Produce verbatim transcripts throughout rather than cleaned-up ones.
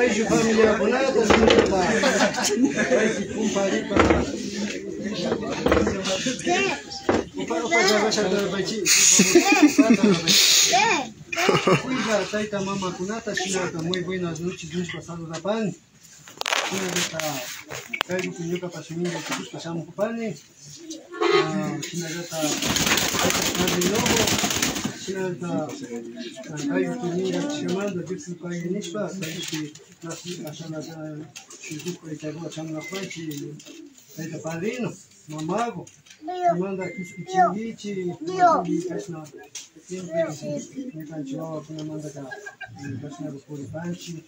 Ayllu familiakunata, shinallata kaypi kumparipa, upa, upa, upa, upa, upa, upa, upa, upa, upa, upa, upa, tayta mamakunata, shinallata muy buenas noches nishpa saludapani. Shinallata kaypi ñukapash minga tukushpa shamukupani. Ah, shinallata padrinoku, shinallata, ah, kaypi minga chashamanta Dios pagui nishpa, kaypi nas-, ashanata, ah, shukuk kaytakuwa shamunakupanchik, tayta padrino, mamaku. Chaymanta kishpichinkichik, kashna siempre ñukanchik wawakunamantaka, eh, kashna puripanchik,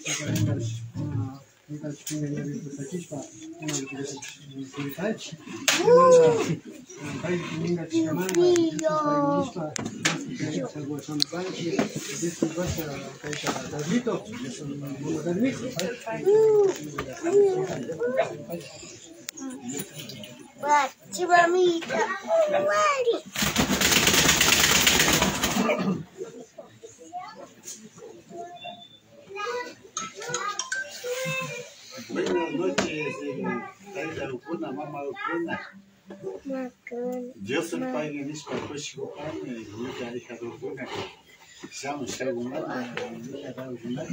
ñukanchik, ah, ñukanchik pinka ñawita sakishpa, puripanchik. Chaymanta, ah, pay ñukanchikmanta, nishpa, kayta Carlito, mama Carlito. Chibamita. Buenas noches, eh, taytakuna, mamakuna. Dios pagui nishpa kushikupani, ñuka hijadokuna. Shamun, shamunmanta, hijadokuna.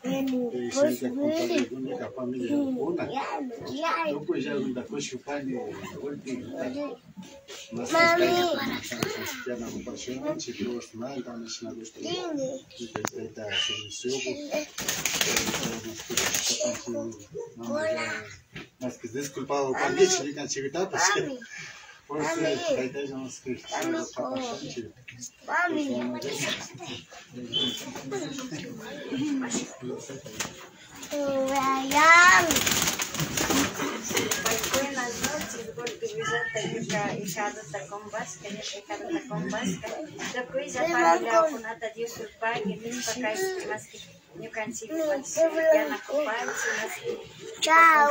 Eh, shinallata compadrekuna, familiakuna. Tukuyllakunata kushikupani, último. Mas kayta, yanapakushunchik, Diosmanta, mashna gusto. Tayta servicio. Mas que disculpado, pandichi, digan, chiquitapas. Por eso, tayta, mas que, Buenas noches, golpe villata, ñuka hijadota con vasca, ñuka hijadota con vasca. Tukuylla familiakunata Dios pagui nishpa kay, mas que ñukanchik yanakupanchik, mas que chao.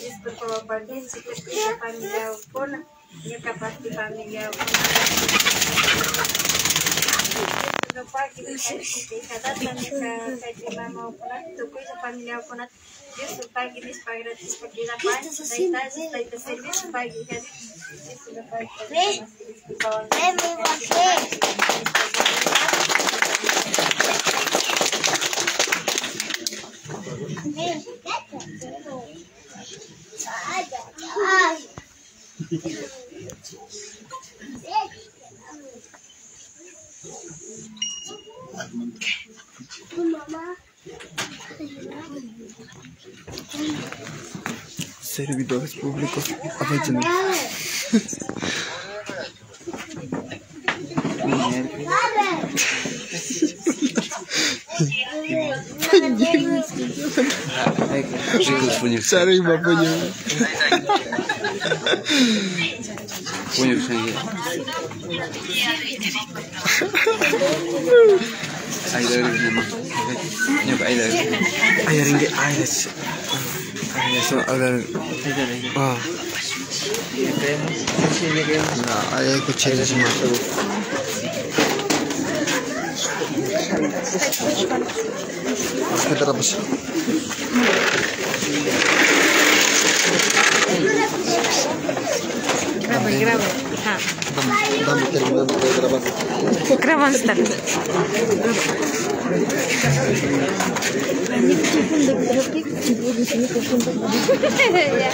Disculpawapanchik, tukuylla familiakuna. Ñukapash familiakuna, ñuka kaypi mamakuna, tukuylla familiakunata Dios pagui nishpa agradecishpa quedapanchik, taytalla, tayta servicio pagui, Dios pagui. Servidores públicos, aprovechando. Saruyma puñu. Puñu, ayuda, ayuda. Ayuda, ayuda. Ayuda, ayuda. Ah. No, ahí hay cuchillos más. Vamos a meter la cosa. Graba, graba. Ah. Dame, dame, terminando de grabar. Grabando está. Ya.